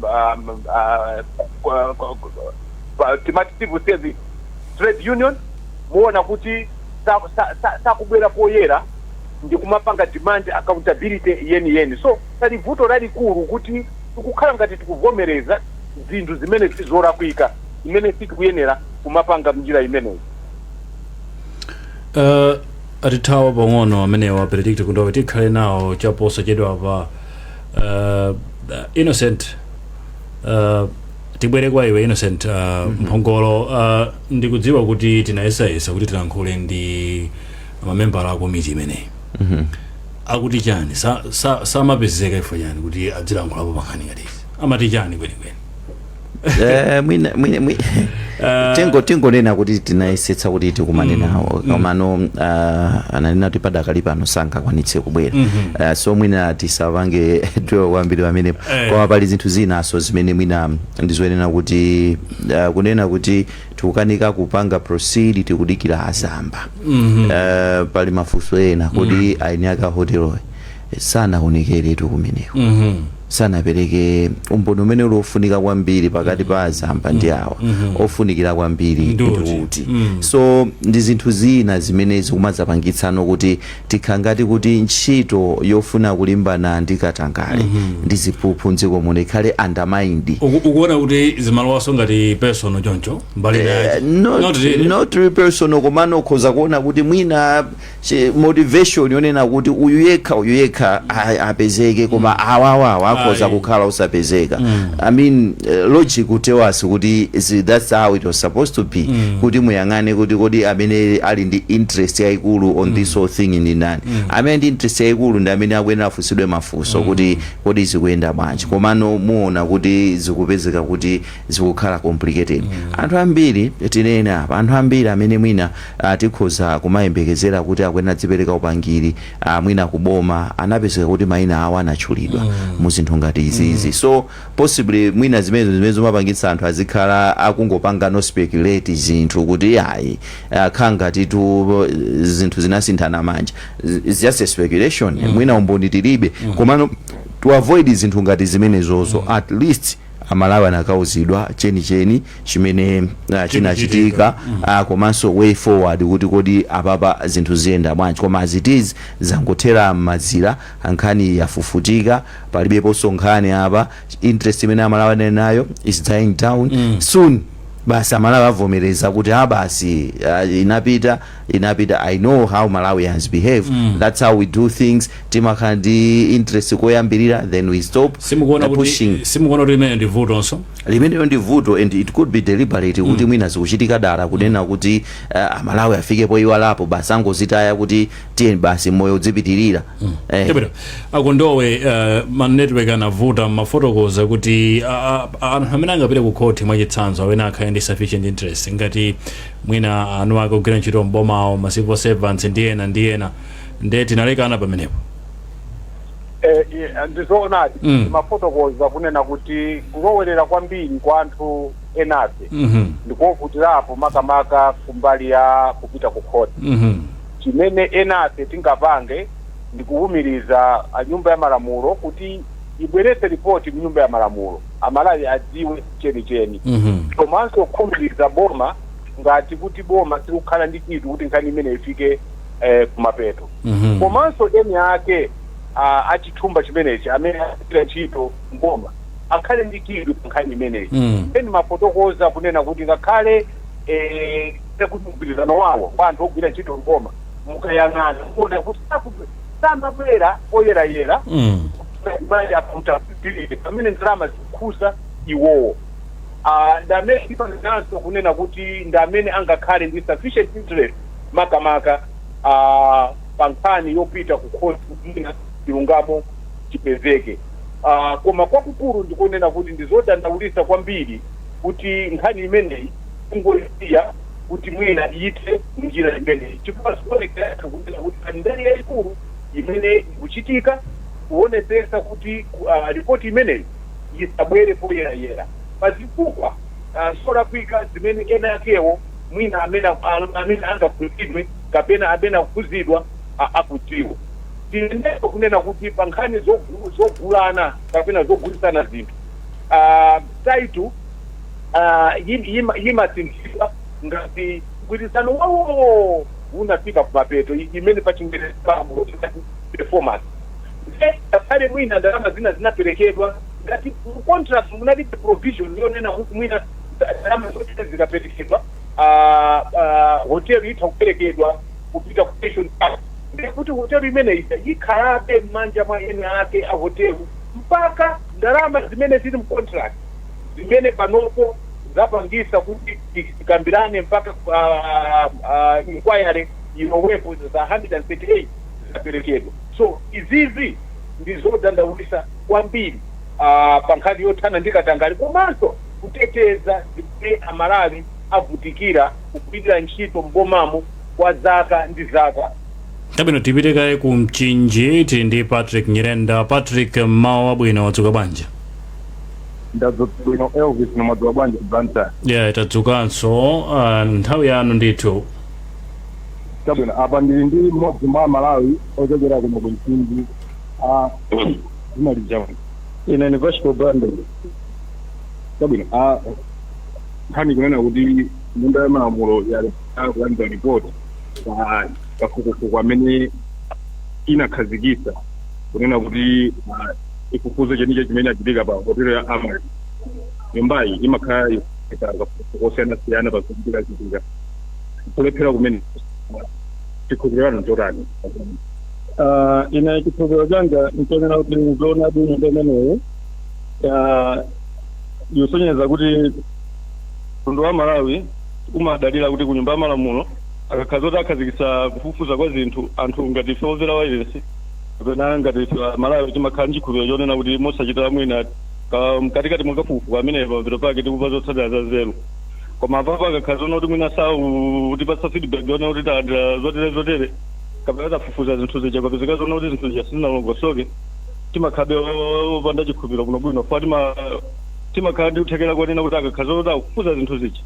timati civil service trade union, muona kuti sakubwera poyera ndi kumapanga demand accountability yeni yeni. So pali vuto lalikulu kuti tikukhala ngati tikuvomereza zinthu zimene sizolakwika, zimene sitikuyenera kumapanga mnjira imeneyi. Atithawa pang'ono amenewa Benedict Kondowe, tikhale nawo chaposachedwa pa. Innocent, tibwere kwa iwe Innocent Mphongolo. Ndikudziwa kuti tinayesayesa kuti tilankhule ndi mamembala a komiti imeneyi. Akuti chani? Samapezeka ifo chani kuti adzilankhulapo pankhani ngati izi? Amati chani kwenikweni? Mwina tingonena kuti tinayesetsa kuti tikumane nawo, komano ananena kuti padakali pano sankakwanitse kubwera. So mwina tisapange dwell kwambiri pamenepo. Koma pali zinthu zinaso zimene mwina ndizoyenera kuti kunena kuti tikukanika kupanga proceed, tikudikira azamba. Pali mafunso ena kuti aini ake a hoteloyi sanaonekeretu kumeneko. Sanapereke umboni umene uli ofunika kwambiri pakati pa azamba ndi awa, ofunikira kwambiri. Ndiuti. Ndiuti. So ndi zinthu zina zimene zikumadzapangitsano kuti tikhala ngati kuti ntchito yofuna kulimbana ndi katangale ndi ziphuphu mdziko muno ikhale undermined. Ukuona kuti zimalowaso ngati personal choncho mbali naye? Not, Not really. Not really personal, komano ukhoza kuona kuti mwina motivation yonena kuti uyu yekha apezeke, koma awawawa akhoza Ayi. kukhala usapezeka. I mean, logic would tell us kuti that's how it was supposed to be, kuti muyang'ane kuti kodi amene ali ndi interest yayikulu on this whole thing ndi ndani. Amene ndi interest yayikulu ndi amene akuyenera afunsidwe mafunso kuti kodi zikuyenda bwanji. Komano muona kuti zikupezeka kuti zikukhala complicated. Anthu ambiri, tinene apa, anthu ambiri amene mwina tikhoza kumayembekezera kuti akuyenera dzipereka upangiri mwina kuboma, anapezeka kuti mayina awo anatchulidwa mu zinthu ngati izizi. So possibly mwina zimenezo zimene zimapangitsa anthu azikhala akungopanga no speculate zinthu kuti ayi, khala ngatitu zinthu zinasinthana manja. It's just a speculation. Mwina umboni tilibe, komano to avoid zinthu ngati zimenezozo, at least Amalawi anakauzidwa chenicheni chimene chinachitika, komanso way forward kuti kodi apapa zinthu ziyenda bwanji. Koma as it is, zangothera m'mazira, nkhani yafufutika, palibeponso nkhani apa. Interest imene Amalawi anali nayo is dying down. Soon basi Amalawi avomereza kuti a basi, inapita, inapita. I know how Malawians behave. That's how we do things. Timakhala ndi interest koyambirira, then we stop Simukuona pushing. kuti, simukuona kuti imene ndi vutonso? Limeneyo ndi vuto, and it could be deliberate, kuti mwina zikuchitika dala, kunena kuti Amalawi afike poiwalapo, basi angozitaya kuti tiye basi, moyo udzipitirira. Chabwino, akondowe, ma network anavuta. Mafotokoza kuti anthu amene angapite ku khoti, mwachitsanzo, amene akhale ndi sufficient interest, ngati mwina anu ake kugwira ntchito mbomawo, ma civil servants ndi ena ndi ena, nde tinalekana pamenepo. Ndizoonadi. Mafotokoza kunena kuti kulowerera kwambiri kwa anthu enafe ndikovutirapo, makamaka kumbali ya kupita ku khoti. Chimene enafe tingapange ndikuwumiriza a Nyumba ya Malamulo kuti ibweretse ripoti mnyumba ya malamulo, Amalawi adziwe chenicheni, komanso kukhumiriza boma, ngati kuti boma sikukhala ndi chidwi kuti nkhani imene ifike kumapeto. Komanso eni ake achithumba chimenechi amene agwira ntchito mboma akhale ndi chidwi pa nkhani imeneyi. Eni mafotokoza kunena kuti ngakhale kuti mgwirizano wawo wa anthu ogwira ntchito mboma, mukayang'ana kuona kuti samabwera oyerayera mali accountability pamene ndalama zikukhuza iwowo. Ndi amene tipananso kunena kuti ndi amene angakhale ndi sufficient interest, makamaka pa nkhani yopita ku khoti kuti mwina chilungamo chipezeke. Koma kwakukulu ndikunena kuti ndizodandaulitsa kwambiri kuti nkhani imeneyi kungoisiya kuti mwina iyite njira imeneyi, chifukwa zikuonekera kunena kuti pali ndale yayikulu imene ikuchitika kuonetsetsa kuti ripoti imeneyi isabwere poyerayera pazifukwa zolakwika zimene ena akewo mwina amene angakhuzidwe kapena amene akukhuzidwa akudziwa. Tiyenera kunena kuti pa nkhani zogulana kapena zogulisana zinthu, title imasinthidwa ngati mgwirizano wawo unafika kumapeto, imene pa Chingerezi performance. Ngakhale mwina ndalama zina zinaperekedwa, ngati mu contract munalibe provision yonena kuti mwina ndalama zote zikaperekedwa, hotelo itha kuperekedwa kupita ku pension fund, ndikuti hotelo imeneyi ikhalabe m'manja mwa ene ake a hotelo mpaka ndalama zimene zili mu contract, zimene panopo zapangisa kuti tikambirane mpaka inquiry ilowepo, za 138 zaperekedwa. So izizi ndi zodandaulisa kwambiri pa nkhani yothana ndi katangale komanso kuteteza zimene Amalawi avutikira kugwirira ntchito mbomamo kwa zaka ndi zaka. Tabwino, tipite kaye ku Mchinji, tili ndi Patrick Nyirenda. Patrick, mmawa wabwino, wadzuka bwanji? Ndadzuka bwino, Elvis. Nomwadzuka bwanji ku Blantyre? Yeah, tadzukanso. Nthawi yanu ndithu. Chabwino, apa ndili ndi mmodzi mwa Malawi ochokera kuno ku Mchinji. Dzina lija Ine ni Vasco Bande. Chabwino, nkhani kunena kuti Nyumba ya Malamulo yalephera kulandira ripoti pa kafukufuku amene inakhazikitsa kunena kuti ifufuze cheniche chimene achitika pa hotelo ya Amaryllis. Nyumbayi imakhala ikuchita kafukufuku osiyanasiyana pa zochitika chitika. Kulephera kumene, chikhulupiriro chanu chotani? Ine chikhulupiriro changa nchonena kuti zoonadi, nyumba imeneyi yosonyeza kuti mtundu wa Malawi umadalira kuti ku Nyumba ya Malamulo akakhala zoti akhazikitsa kufufuza kwa zinthu, anthu ngati ife omvera wailesi kapena ngati ife Malawi timakhala ndi chikhulupiriro chonena kuti mosachita mwina mkatikati mwa kafukufuku amene pamapeto pake tikupa zotsatira za nzeru. Koma apapo akakhala zoona kuti mwina sautipatsa feedback yonena kuti talandira zotere zotere kapena tafufuza zinthu zija, kapezeka zoona kuti zinthu zija sizinalongosoke, timakhabe opanda chikhulupiriro bwinobwino fa timakhala ndi kuthekera konena kuti akakhala zoona kuti akufufuza zinthu zija,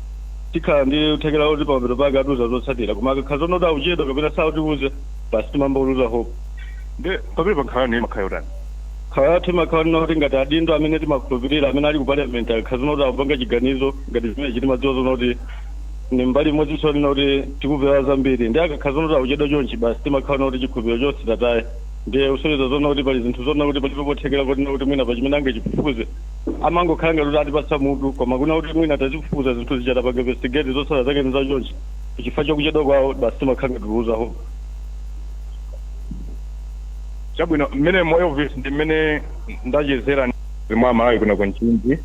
tikhala ndi kuthekera kuti pamapeto pake atiuza zotsatira. Koma akakhala zoona kuti akuchedwa kapena sautiuze, basi timamba kuluza hope. Nde pamene pa nkhawa yanu imakhala yotani? Nkhawa yathu imakhala kuti ngati adindo amene timakhulupirira amene ali ku parliament akakhala zoona kuti akupanga chiganizo ngati chimenechi, timadziwa zoona kuti ni mbali imodzinso nena kuti tikupewa zambiri. Ndi akakhala zoona kuti akuchedwa chonchi, basi timakhala kuti chikhulupiriro chonse tataye. Ndiye kusonyeza zoona kuti pali zinthu zoona kuti palibe pothekera konena kuti mwina pachimene angachifufuze, amangokhala ngati kuti atipatsa mutu, koma kuna kuti mwina tazifufuza zinthu zija, tapanga investigate, zotsatira zake ndi zachonchi, chifukwa chakuchedwa kwawo basi timakhala ngati tuluza hope. Chabwino, mmene mo Elvis ndi mmene ndachezera mwa Malawi kuno ku Mchinji.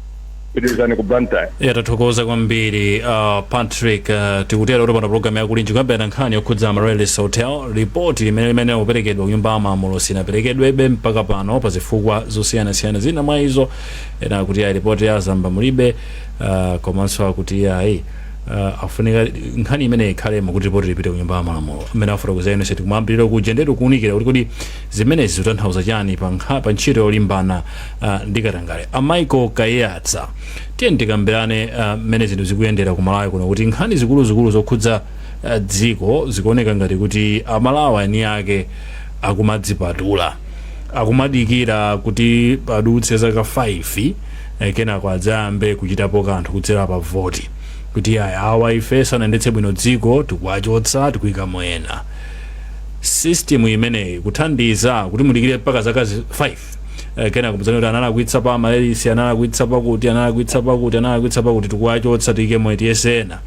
Pitirizani ku Blantyre. Ya, tathokoza kwambiri Patrick. Tikutero kuti pano program yakulinji kuyambira nkhani yokhudza Amaryllis Hotel, ripoti limene kuperekedwa kunyumba ya malamulo sinaperekedwebe mpaka pano pa zifukwa zosiyanasiyana. Zina mwa izo, ena akuti ayi, ripoti ya zamba mulibe, komanso akuti ayi, afunika nkhani imene ikhalemo kuti ripoti lipite kunyumba ya malamulo. Amene afotokoza Innocent kumayambiriro kuja, ndetu kuwunikira kuti kodi zimenezi zikutanthauza chani pa ntchito yolimbana ndi katangale. A Michael Kayatsa, tiye tikambirane mmene zinthu zikuyendera ku Malawi kuno, kuti nkhani zikuluzikulu zokhudza dziko zikuoneka ngati kuti Amalawi eni ake akumadzipatula, akumadikira kuti padutse zaka 5, kenako adzayambe kuchitapo kanthu kudzera pa voti, kuti aya awa ife sanayendetse bwino dziko, tikuwachotsa, tikuyikamo ena. System imeneyi kuthandiza kuti mudikire mpaka zaka 5, kenako mudzanena kuti analakwitsa pa Amaryllis, analakwitsa pakuti, analakwitsa pakuti, analakwitsa pakuti, tikuwachotsa, tiyikemo, tiyese ena.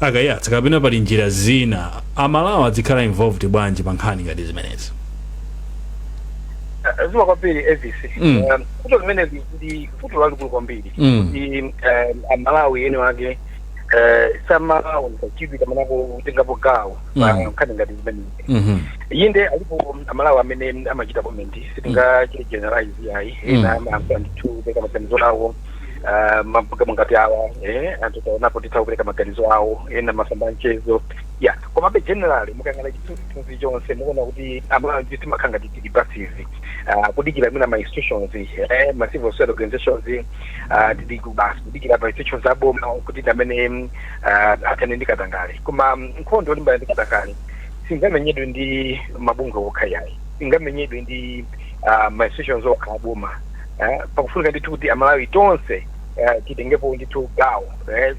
Akayatsa, kapena pali njira zina? Amalawi adzikhala involved bwanji pa nkhani ngati zimenezi? Zikomo kwambiri, Elvis. Vuto limene ndi vuto lalikulu kwambiri kuti Amalawi eni ake samaonesa chidwi kapena kutengapo gawo pa nkhani ngati zimenezi. Inde, alipo Amalawi amene amachita comment, sitingachite generalize ayi. Ena amayankhula ndithu, kupereka maganizo awo mapulogalamu ngati awa, anthu taonapo titha kupereka maganizo awo, ena masamba a mchezo ya. Komabe generally mukayang'ana chithunzithunzi chonse, mukuona kuti Amalawi ndithu timakhala ngati tili passive, kudikira mwina ma institutions, ma civil society organizations, tili basi kudikira ma institutions aboma kuti ndi amene athane ndi katangale. Koma nkhondo yolimbana ndi katangale singamenyedwe ndi mabungwe okha yayi, singamenyedwe ndi ma institutions okha aboma. Pakufunika ndithu kuti Amalawi tonse titengepo ndithu gawo,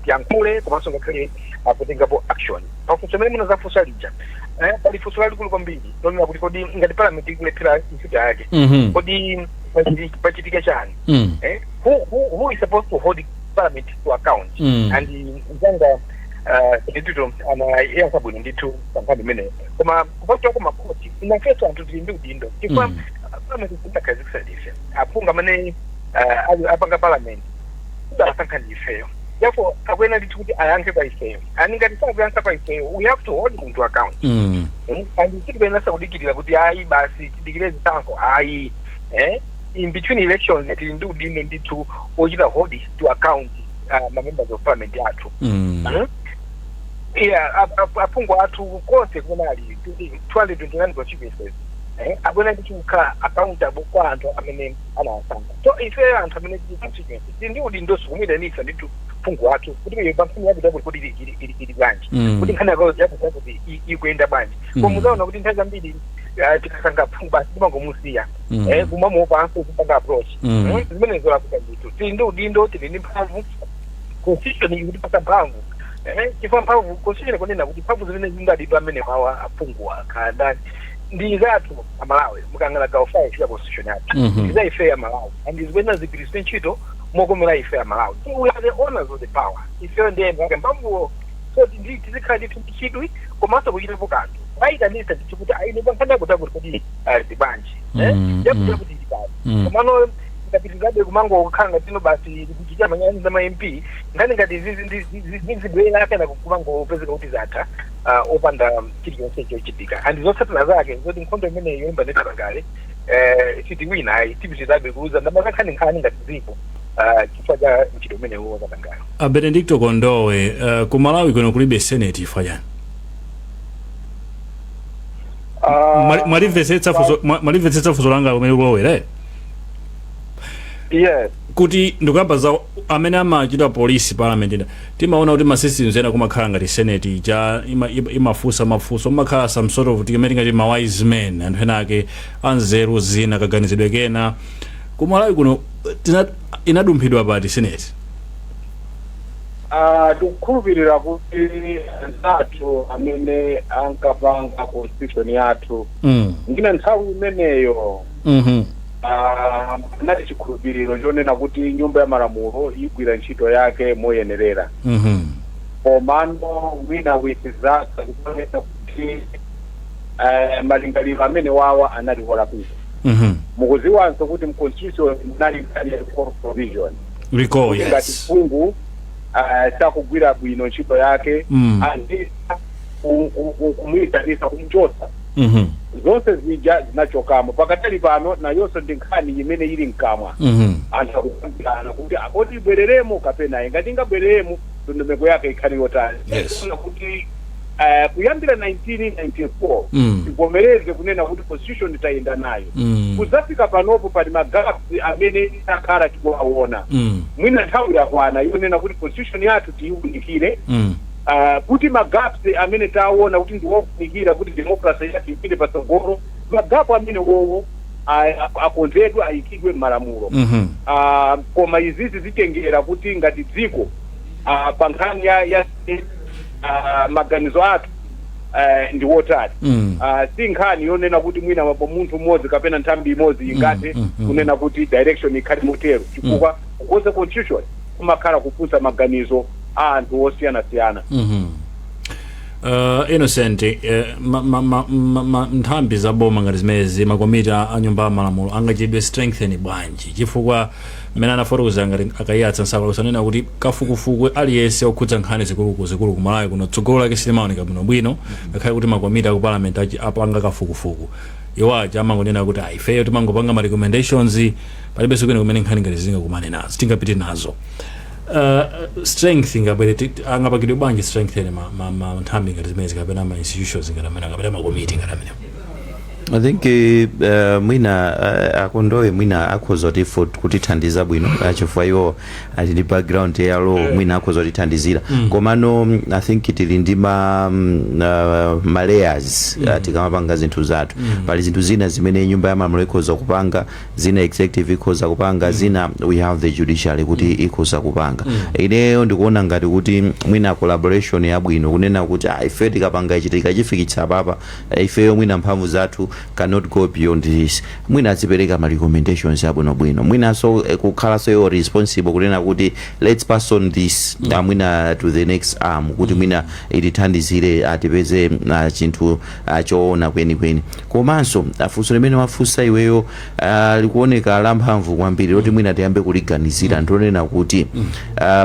tiyankhule komanso ngakhale kutengapo action. Pafunso imene munazafunsa lija, pali funso lalikulu kwambiri lonena kuti kodi ngati parliament ikulephera ntchito yake, kodi pachitika chani? Who is supposed to hold parliament to account? And mzanga Benedito anayankha bwino ndithu pa nkhani imeneyo. Koma kupatulako makhoti, inafenso anthu tili ndi udindo, chifukwa parliament tidakhazikitsa ndife. Aphungu amene apanga parliament tidasankha ndi ifeyo, therefore akuyenera ndithu kuti ayankhe kwa ifeyo. And ngati sakuyankha kwa ifeyo, we have to hold them to account. And sitikuyenera kudikirira kuti ayi, basi tidikire zisankho, ayi. In between elections tili ndi udindo ndithu ochita hold to account ma members of parliament athu. Yeah, aphungu athu konse kumene ali, 229 constituencies, akuyenera ndithu kukhala accountable kwa anthu amene anawasankha. So ife anthu amene tili constituency tili ndi udindonso kumuyitanitsa ndithu phungu athu kuti iye pa nkhani yakuti yakuti, kuti ili bwanji, kuti nkhani yako yakuti yakuti ikuyenda bwanji. Koma muzaona kuti nthawi zambiri Tikasankha phungu basi timangomusiya, kumamuopanso kupanga approach. Zimene zolakwika ndithu. Tili ndi udindo, tili ndi mphamvu, constitution ikutipasa mphamvu, chifukwa mphamvu constitution ikunena kuti mphamvu zimene zingadidwa amene mawa aphungu akhala ndani ndi zathu Amalawi. Mukangana gawo 5 ya constitution yathu, ndi za ife ya Malawi and zikuyenera zigwiritsidwe ntchito mokomera ife ya Malawi. So we are the owners of the power, ifeyo ndiye ake mphamvuwo. So tizikhala ndithu ndi chidwi komanso kuchitapo kanthu, ayitanisa ndithu kuti aine pankhani yakuti akuti kuti zibwanji yakuti yakuti ili pano. Komano tikapitirizabe kumangokhala ngatino basi kuchita manyazi za ma MP, nkhani ngati izizi zibwera kana kumangopezeka kuti zatha, opanda chilichonse chochitika. And zotsatira zake zoti nkhondo imeneyi yoyimba ndikatangale sitiwina ayi, tipitirizabe kuluza ndalama nkhani ngati zipo, chifukwa cha ntchito imeneyo wakatangale. A Benedicto Kondowe, ku Malawi kuno kulibe senate chifukwa chani? Mwalimvetsetsa funso langa kumene kulowera, eh? Yes. Kuti ndikuyamba za amene amachita police parliament ina, timaona kuti ma systems ena kumakhala ngati senate ija imafunsa mafunso, kumakhala some sort of timene ngati ma wise men, anthu ena ake anzeru zina, kaganizidwe kena. Ku Malawi kuno inadumphidwa pati senate? Tikukhulupirira kuti anzathu amene ankapanga constitution yathu ngina nthawi imeneyo anali chikhulupiriro chonena kuti nyumba ya malamulo igwira ntchito yake moyenerera. Komano mwina with zaka zikuonetsa kuti malingaliro amene wawa anali olakwika. Mukuziwanso kuti mu constitution munali nkhani ya recall provision, recall, kuti ngati phungu sakugwira bwino ntchito yake, azitha kumuyitanisa, kumuchotsa. Zonse zija zinachokamo. Pakatali pano nayonso ndi nkhani imene ili mkamwa. Anthu akukambirana kuti akoti ibwereremo kapena ngati ingabwereremo, ndondomeko yake ikhale yotani. Kuona kuti kuyambira 1994, tivomereze kunena kuti constitution tayenda nayo kudzafika panopo, pali ma gaps amene takhala tikuwaona. Mwina nthawi yakwana yonena kuti constitution yathu tiyiwunikire, kuti ma gaps amene taona kuti ndiwofunikira kuti democracy yathu ipite patsogolo, ma gap amene wowo akonzedwe, ayikidwe m'malamulo. Koma izizi zitengera kuti ngati dziko, pa nkhani ya maganizo athu ndi wotani. Si nkhani yonena kuti mwina munthu mmodzi kapena nthambi imodzi ingathe kunena kuti direction ikhale motero, chifukwa kukonza constitution kumakhala kufunsa maganizo a anthu osiyanasiyana. Innocent, nthambi za boma ngati zimenezi, makomiti a nyumba ya malamulo angachitidwe strengthen bwanji? Chifukwa mmene anafotokoza ngati akayatsa nsakalo kusanena kuti kafukufuku aliyense okhudza nkhani zikuluku zikulu kumalawi kuno, tsogolo lake silimaoneka bwinobwino, ngakhale kuti makomiti aku parliament apanga kafukufuku, iwo aja amangonena kuti, "Ah, ifeyo timangopanga ma recommendations, palibenso kwene kumene nkhani ngati zingakumane nazo, tingapite nazo." Strength ingabwere, angapangidwe bwanji strengthen ma nthambi ngati zimenezi kapena ma institutions ngati amene kapena makomiti ngati amene? I think mwina Akondowe mwina akhoza kutithandiza bwino, chifukwa iwo ali ndi background ya law, mwina akhoza kutithandizira. Komano I think tili ndi ma layers. Tikamapanga zinthu zathu, pali zinthu zina zimene nyumba ya malamulo ikhoza kupanga, zina executive ikhoza kupanga, zina we have the judiciary kuti ikhoza kupanga. Ineyo ndikuona ngati kuti mwina collaboration yabwino, kunena kuti, ah, ife tikapanga ichi, tikachifikitsa papa, ifeyo mwina mphamvu zathu cannot go beyond this, mwina azipereka ma recommendations abwinobwino, mwinanso kukhalanso iwo responsible kunena kuti let's pass on this mwina to the next arm kuti mwina itithandizire, atipeze chinthu choona kwenikweni. Komanso funso limene wafunsa iweyo likuoneka lamphamvu kwambiri, loti mwina tiyambe kuliganizira, ndionena kuti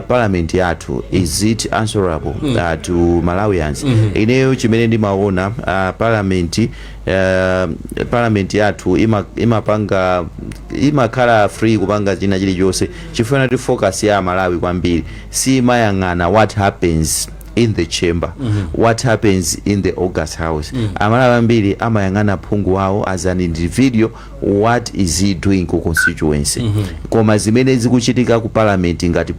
parliament yathu, is it answerable to Malawians? Ineyo chimene ndimaona, parliament yathu imapanga, imakhala free kupanga china chilichonse, chifukwa kuti focus ya Malawi kwambiri simayang'ana what happens in the chamber, what happens in the august house. Amalawi ambiri amayang'ana phungu wawo as an individual, what is he doing ku constituency. Koma zimene zikuchitika ku parliament, ngati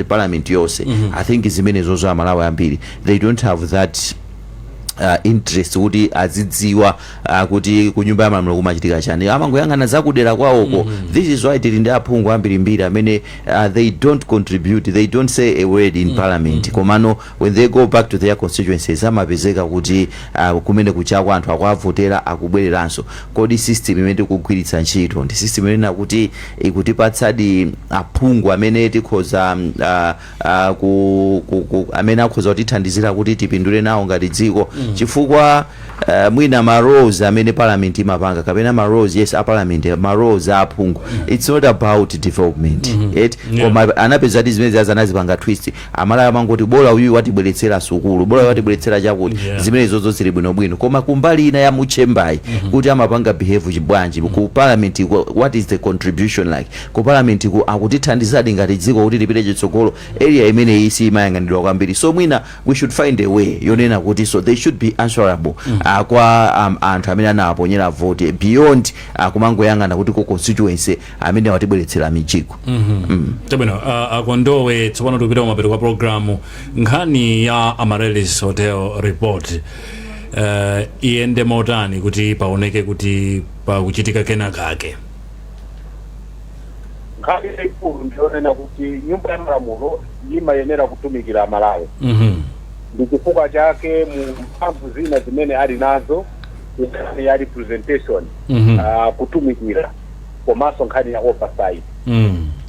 parliament yonse, I think zimene zozo Amalawi ambiri they don't have that Interest kuti azidziwa kuti ku Nyumba ya Malamulo kumachitika chani, amangoyang'ana zakudera kwawoko. This is why tili ndi aphungu ambirimbiri amene they don't contribute, they don't say a word in parliament, komano when they go back to their constituencies amapezeka kuti kumene kuchako anthu akuavotera, akubwereranso. Kodi system imene tikugwiritsa ntchito ndi system imene kuti ikutipatsadi aphungu amene tikhoza amene akhoza kutithandizira kuti tipindule nawo ngati dziko? Chifukwa mwina ma roles amene parliament imapanga, kapena ma roles, yes, a parliament, ma roles a aphungu, it's not about development, right? Koma anapeza kuti zimene anazipanga twist. Amalawi amangoti bola uyu watibweretsera sukulu, bola uyu watibweretsera chakuti, zimene zozo zili bwinobwino. Koma kumbali ina ya muchembayi, kuti amapanga behave chibwanji ku parliament, what is the contribution like ku parliament, ku akutithandizadi ngati dziko kuti lipite chitsogolo? Area imene isi imayang'anidwa kwambiri. So mwina we should find a way yonena kuti so they should be answerable kwa anthu amene anawaponyera vote, beyond kumangoyang'ana kuti ku constituency amene watibweretsera mijigo. Chabwino, Akondowe, tsopano tikupita kumapeto kwa programu. Nkhani ya Amaryllis Hotel report iyende motani kuti paoneke kuti pakuchitika kena kake? Nkhani yaikulu ndiyonena kuti Nyumba ya Malamulo imayenera kutumikira Amalawi. Ndi chifukwa chake mu mphamvu zina zimene ali nazo, nkhani ya representation, kutumikira, komanso nkhani ya oversight.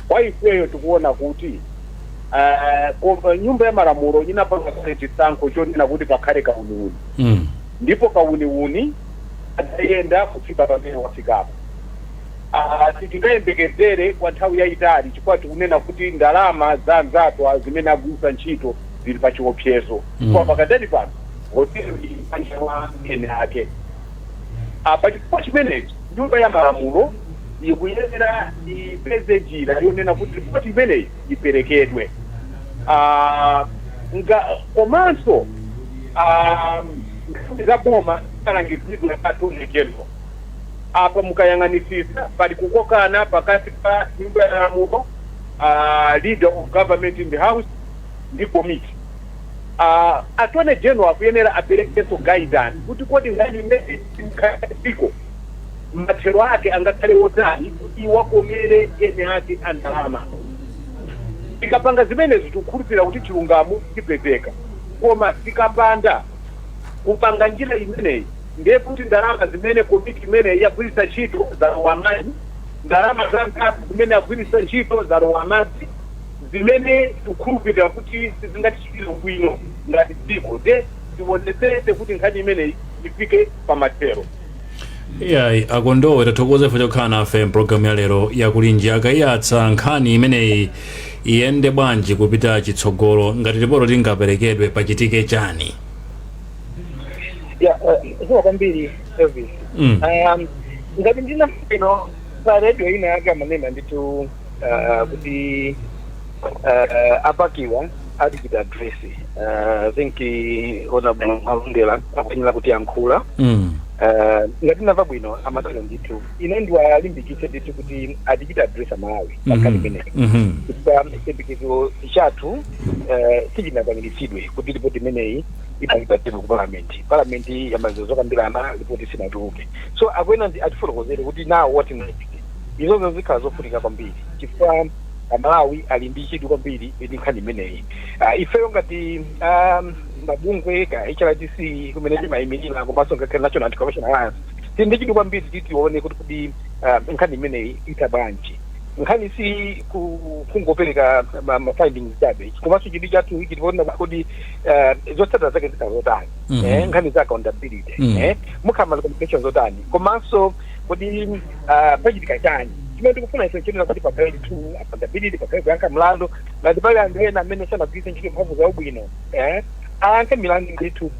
Kwa ifeyo tikuona kuti Nyumba ya Malamulo inapanga kale chisankho chonena kuti pakhale kauniuni, ndipo kauniuni adayenda kufika pamene wafikapo. Sitingayembekezere kwa nthawi yayitali, chifukwa tikunena kuti ndalama za anzathu zimene agwiritsa ntchito zili pa chiopsezo. Kwa pakadali pano hotelo ili m'manja mwa ene ake. Pa chifukwa chimenechi Nyumba ya Malamulo ikuyenera ipeze njira yonena kuti ripoti imeneyi iperekedwe. Komanso nkhani za boma zimalangizidwa Attorney General. Apa mukayang'anisisa pali kukokana pakati pa Nyumba ya Malamulo, leader of government in the house ndi committee. Attorney General akuyenera aperekenso guidance kuti kodi nkhani imene dziko mathero ake angakhale wotani kuti wakomere ene ake a ndalama. Tikapanga zimenezi tikukhulupirira kuti chilungamo chipezeka, koma tikapanda kupanga njira imeneyi, ndiye kuti ndalama zimene komiti imeneyi yagwiritsa ntchito zalowa madzi, ndalama za mkati zimene agwiritsa ntchito zalowa madzi, zimene tikukhulupirira kuti sizingatichitire bwino ngati dziko. Te tionetsetse kuti nkhani imeneyi ifike pamathero. Iyayi, Akondowe, tathokoza ife chokhala nafe mpulogalamu ya lero yakulinji. Akayiyatsa, nkhani imeneyi iyende bwanji kupita chitsogolo? Ngati ripoti lingaperekedwe, pachitike chani? Ya, zikomo kwambiri, Elvis. Ngati ndina ino pa radio ina yake amanena ndithu kuti a PAC wa atichita address. I think Honorable Malondera akuyenera kuti yankhula. Ngati ndinamva bwino amatero ndithu. Ine ndiwalimbikitse ndithu kuti atichita address Amalawi pankhani imeneyi, chifukwa chiyembekezo chathu sichinakwaniritsidwe kuti ripoti imeneyi ipangidwa table ku parliament. Parliament yamaliza zokambirana, ripoti sinatuluke. So akuyenera ndi atifotokozere kuti now what next. Izozo zikhala zofunika kwambiri chifukwa Amalawi ali ndi chidwi kwambiri ndi nkhani imeneyi. Ifeyo ngati mabungwe ka HRDC kumene timayimirira, komanso ngakhale National Anti-Corruption Alliance, tili ndi chidwi kwambiri kuti tione kuti nkhani imeneyi itha bwanji. Nkhani si kungopereka ma findings chabe, komanso chidwi chathu chitipoona kuti zotsatira zake zikhala zotani. Nkhani za accountability, mukhala ma recommendations zotani, komanso kodi pachitika chani? Chimene tikufuna ife chenera kuti pakhale ndithu accountability, pakhale kuyankha mlandu. Ngati pali anthu ena amene sanagwiritse ntchito mphamvu zawo bwino, ayankhe milandu ndithu.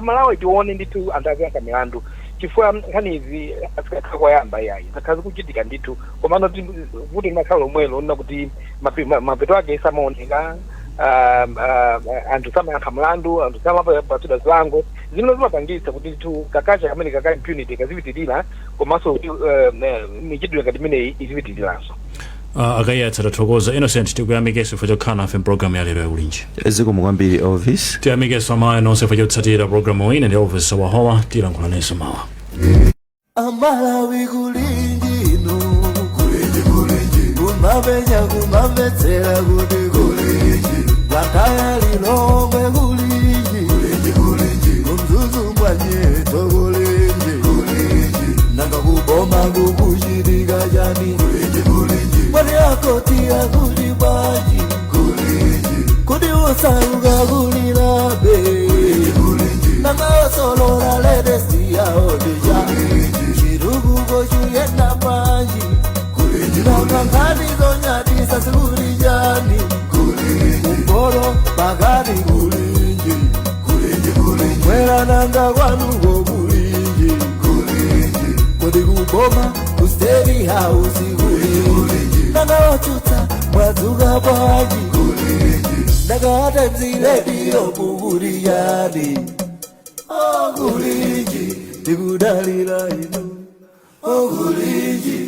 Malawi tione ndithu anthu akuyankha milandu, chifukwa nkhani izi zikakhala koyamba iyayi, zakhala zikuchitika ndithu, komano vuto limakhala lomwelo lona kuti mapeto ake samaoneka, anthu samayankha mlandu, anthu samapatsidwa zilango zimene zimapangitsa kuti ndithu ka culture kamene kaka impunity kazipitirira, komanso kuti michitidwe ngati imeneyi izipitiriranso. Akayatsa, tathokoza. Innocent, tikuyamikeso chifukwa chokhala nafe mpulogalamu ya lero yakulinji. Zikomo kwambiri, Elvis. Tiyamikeso amayi nonse chifukwa chotsatira programu ine ndi Elvis Wahowa. Tilankhulanenso mawa. Amalawi, kulinji inu, kulinji, kulinji, kumapenya kumamvetsera kuti kulinji, Blantyre, Lilongwe, kulinji, kulinji, kulinji, kuMzuzu mbwanyeto, kulinji, kulinji, nanga kuboma kukuchitika chani? Kulinji, kulinji, mwati akoti akuli bwanji? Kulinji, kuti usauka kulilabe? Kulinji, nanga osolola latest yaodija chirukuko chuyenda bwanji? Nanga nkhani zonyadisa sikuli chani? Kumpolo pakati, kulinji, mwera, nanga kwanuko kulinji? Kodi kuboma ku State House kulinji? Nanga otsutsa mwadzuka bwanji? Nanga Times Radio kukuli chani? Okulinji, tikudalira inu, okulinji.